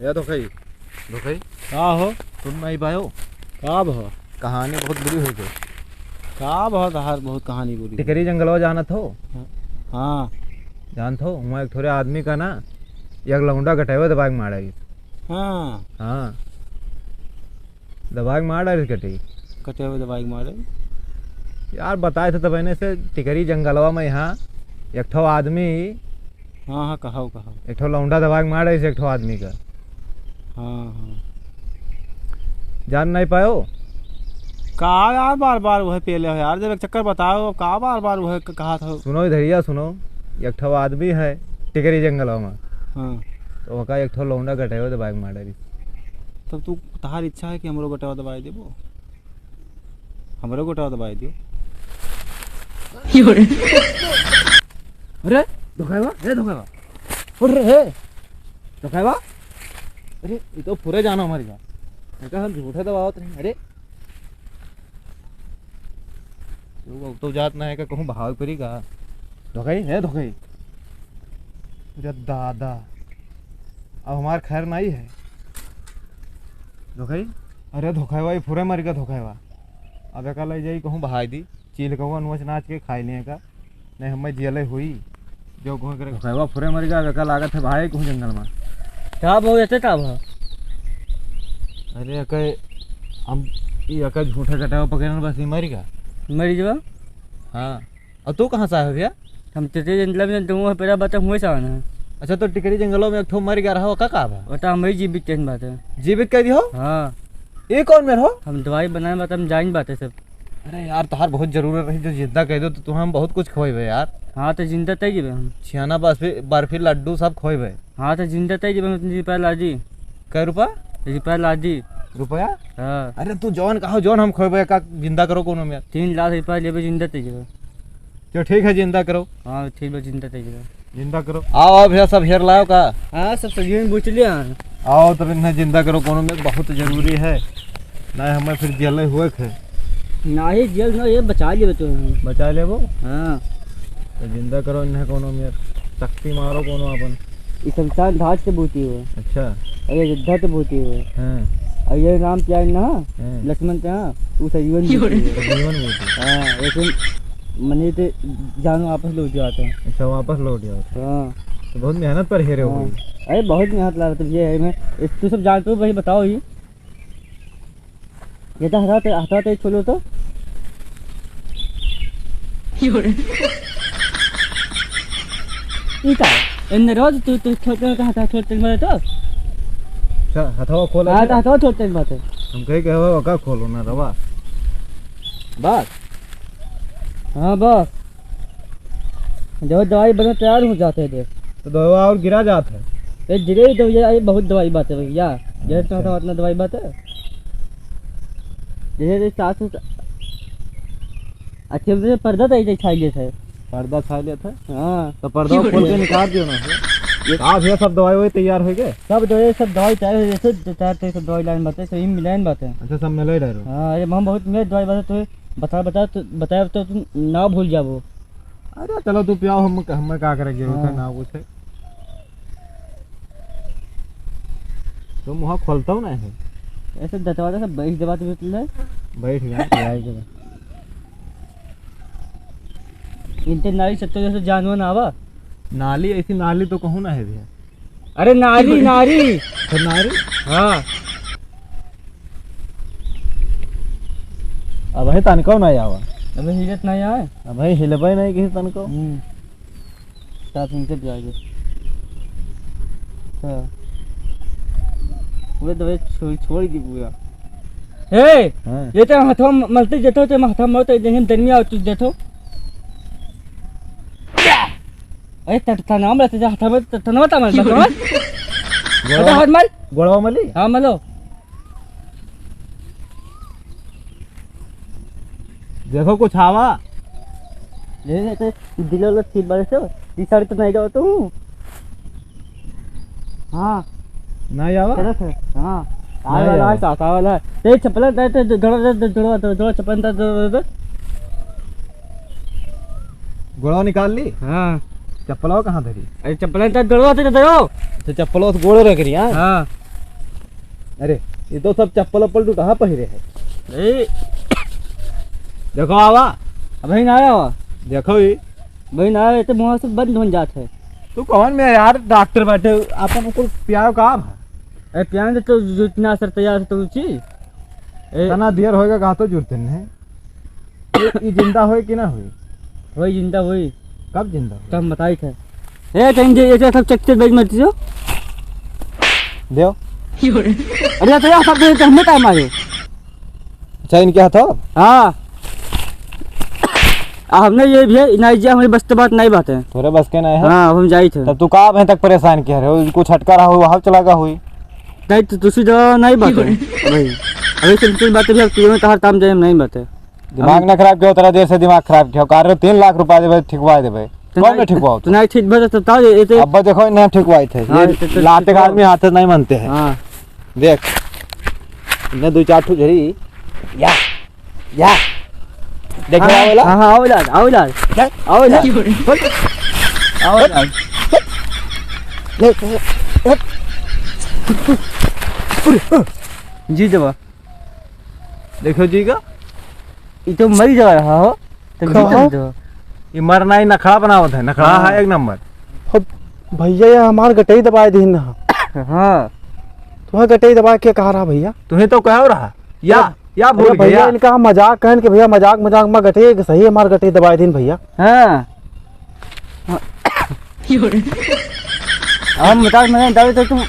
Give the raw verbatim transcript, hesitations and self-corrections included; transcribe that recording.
या धोखई। धोखई? का हो? तुम नहीं पायो? का भवा? कहानी बहुत बुरी होइ गई। का भवा तहार बहुत कहानी बुरी? टिकरी जंगलवा जानत हो? हाँ। जानत हो? वहाँ एक ठोरे आदमी का ना, एक लौंडा गटैवा दबाइ के मार डारिस। हाँ। हाँ। दबाइ के मार डारिस गटई। गटैवा दबाइ के मार डारिस। यार, बताए थे तब एने से टिकरी जंगलवा में यहाँ एक ठो आदमी हाँ, हाँ, कहाओ, कहाओ। एक ठो लौंडा दबाइ के मार डारिस एक ठो आदमी का। हाँ, हाँ। जान नहीं पायो? का यार, बार बार वह पेले हो यार, जब एक चक्कर बताओ, का बार बार वह क-, कहा था? सुनो इधरिया, सुनो, एक ठो आदमी है टिकरी जंगलवा में। हाँ। तो ओका एक ठो लौंडा गटैवा दबाइ के मार डारिस। तब तू, तहार इच्छा है कि हमरो गटैवा दबाइ देबो? हमरो गोटवा दबाइ दियो। अरे, धोखावा, ए धोखावा। उठ रे, ए। धोखावा। अरे, ई तो फुरे जानो मर गया। एका हम झूठे दबावत रहे। अरे। तू अब तो जात ना है का कहूँ भाग परी का। धोखाई, ए धोखाई। अरे दादा। अब हमार खैर नहीं है। धोखाई? अरे धोखावा, ई फुरे मर गया धोखावा। अब एका ले जाई कहूँ बहाई दी, चील कहूँ नोच नाच के खाई लिए का, नहीं हमें जियले हुई। जो कहूँ करे धोखावा फुरे मर गया, अब एका लागत है भाई कहूँ जंगल में। का भाव एते का भाव? अरे एके हम ई एके झूठे गटैवा पकड़न बस ई मर गया। मर गया? हाँ। और तू कहाँ से आए हो भैया? हम टिकरी जंगल में, तुम वहाँ पेरा बात हुए से आना है। अच्छा, तो टिकरी जंगलों में एक ठो मर गया रहा, ओका का बा? वो तो हम ही जीवित कहीं बात है। जीवित कह दी हो? हाँ। ये कौन मेर हो? हम दवाई बनाए बात, हम जाइन बात है सब। अरे यार, तोहार बहुत जरूरत रही, जो जिंदा कह दो तो तुम हम बहुत कुछ खोएबे यार। हाँ, तो जिंदा तय जीवे हम। छियाना बर्फी, बर्फी लड्डू सब खोएबे। हाँ, तो जिंदा तय जीवे हम, रुपया ला दी। कै रुपया? रुपया ला दी। रुपया? हाँ। अरे तू जौन कहो, जौन हम खोएबे, का जिंदा करो कोनो में। तीन लाख रुपया लेबे, जिंदा तय जीवे। चलो ठीक है, जिंदा करो। हाँ, ठीक बा, जिंदा तय जीवे। जिंदा करो। आओ, आओ भैया, सब हेर लाओ का? हाँ, सब सजियन बुझ लिया। आओ, तब इन्हें जिंदा करो, कोनो में बहुत जरूरी है। नहीं, हमें फिर जेल हुए थे। नहीं, जेल ना, ये बचा लेबे तो। बचा लेबो? हाँ। तो जिंदा करो इन्हें कोनो में, शक्ति मारो कोनो अपन। ई शमशान घाट से बूटी हुए। अच्छा। और ये अयोध्या से बूटी हुए। हाँ। और ये राम प्यार ना, हाँ। लक्ष्मण के हाँ, वो सजीवन बूटी हुए। सजीवन बूटी। हाँ, ऐसे मने ते जान वापस लौट जाता है। अच्छा, वापस लौट जाता है। हाँ। तो बहुत मेहनत पर हेरे हो हाँ। भाई। अरे बहुत मेहनत लगा तो ये है मैं, इस, तू सब जानते हो भाई, बताओ ये। ये तो हटा ते, हटा ते छोड़ो तो। ई का? इन्ने रोज तू, तू छोटे में हटा छोड़ते में तो। अच्छा, हथवा खोल हाँ, ऐसे। तो हथवा छोड़ते में बात है। हम कहीं कहे हो का खोलो ना रवा। बस। हाँ, बस। जब दवाई बने तैयार हो जाते हैं, देख। तो दवा और गिरा जात है। ये गिरे ही तो ये, ये बहुत दवाई बात है भैया। जैसे अच्छा। तो उतना दवाई बात है। जैसे सास उस-, अच्छे से पर्दा तो ऐसे छाई लेत है। पर्दा छाई लेत है? हाँ। तो पर्दा खोल के निकाल दियो ना। ये का भैया, सब दवाई वही तैयार हो गए? सब दवाई, सब दवाई तैयार हो गए, सब तैयार, तैयार, सब दवाई लाइन बात है, सब मिलाइन बात है। अच्छा, सब मिलाई डालो। हाँ, अरे हम बहुत में दवाई बात है, तो बता, बता, तो बताया तो तुम ना भूल जाबो। अरे चलो तू पियाओ, हम, हम का करेंगे, हाँ। उसे ना पूछे। तो मुँह खोलता हूँ ना है। ऐसे दतवा से बैठ दबाते बैठ ले। बैठ गया। बैठ गया। इनते नाली सत्तो जैसे जानवर ना आवा। नाली, ऐसी नाली तो कहूँ ना है भैया। अरे नारी, नारी। तो नारी? हाँ। अब है तनकौ नहीं आवा। अबे हिलत नहीं आए। अब है हिलबे नहीं किसी तनकौ। हम्म। साथ में चल जाएंगे। हाँ। पूरे दवाई छोड़, छोड़ दी पूरा। हे, हाँ। ये तो हाथों में मलते जेठो, ते हाथों में मलते जेठो, दरमिया और तू जेठो। अरे, तट-, तनाव में रहते जा, हाथों में त-, तनाव, तनाव, तनाव। गोड़वा, बता, हाथ मल। गोड़वा मली? हाँ, मलो। देखो, कुछ आवा। ले, ले, तो दिलो लो, ठीक बात से, ई साइड तो नहीं जाओ तू। हाँ। नहीं आवा? चलो सर, हाँ। नहीं आवे वाला है, आवा। साथ आवे वाला है। ते चप्पल दे, ते जोड़ा, दे, जोड़ा, दे, जोड़ा, चप्पल दे, दे, दे, दे। गोड़वा निकाल ली? हाँ। चप्पलवा कहाँ धरी? अरे चप्पल तो डरवा से दे दो। तो चप्पलवा से गोड़े रख रही, हाँ? हाँ। अरे, ये तो सब चप्पल उप्पल टूटा पहिरे है। ए, देखो आवा। अबही ना आया हुआ। देखो ही। अबही ना आया, तो मुँह से बंद हो जात है। तू कौन में यार डॉक्टर बैठे, अपन को पियाओ का है? अरे पियान दे तो जितना असर तैयार है तो चीज। ए, तना देर होएगा कहा तो जुरते नहीं। ये, ये जिंदा होए कि ना होए? होई जिंदा होई। कब जिंदा होए? तो हम बताई थे। ए, कहीं जे, ये सब चेक से बेच मत जो। देव। अरे, तो यार, सब देख के हमें टाइम आए। अच्छा, इनके हाथ हो? हाँ। आ, हमने ये भी है, नहीं जी, हमारी बस के बात नहीं बात है। तोरे बस के नहीं है? हाँ, हम जाई थे। तब तू का अभी तक परेशान किया रहे? कुछ हटका रहा हो, वहाँ चला गया हुई। नहीं, तो तुसी दवा नहीं बात है। भाई, अभी सिंपल बात है, अब तुझे कहा काम जाए, नहीं बात है। दिमाग ना खराब किया, तेरा देर से दिमाग खराब किया। कार तीन लाख रुपया देबे, ठिकवा देबे। तो कौन नहीं, में ठिकवाओ तो तू? नहीं ठीक बता, तो ताऊ, ये तो अब्बा देखो, इन्हें हम ठिकवाए थे। हाँ, ये तो, तो लाते का ठिकवाओ। आदमी हाथ से नहीं मानते हैं। हाँ। देख, इन्हें दो चार ठो झड़ी। या, या। देख, हाँ, आओ ला। हाँ, हाँ, आओ ला, आओ ला। देख। आओ ला। आओ ला। देख, देख। जी जवा। देखो जी का। ई तो मरी जा रहा हो, तो कहो। भीतर जो। ई मरना ही नखड़ा बनावत है, नखड़ा हाँ। है एक नंबर। अब भैया, ये हमार गटई दबाए दीन ना। हाँ। तुम्हें गटई दबाए के कहा रहा भैया? तुम्हें तो कहो रहा। या, अरे, या भूल अरे भैया, गया। इनका हम मजाक कहन के भैया, मजाक, मजाक में गटई के सही हमार गटई दबाए दीन भैया। हाँ। हम मजाक में नहीं, दादा, तो तुम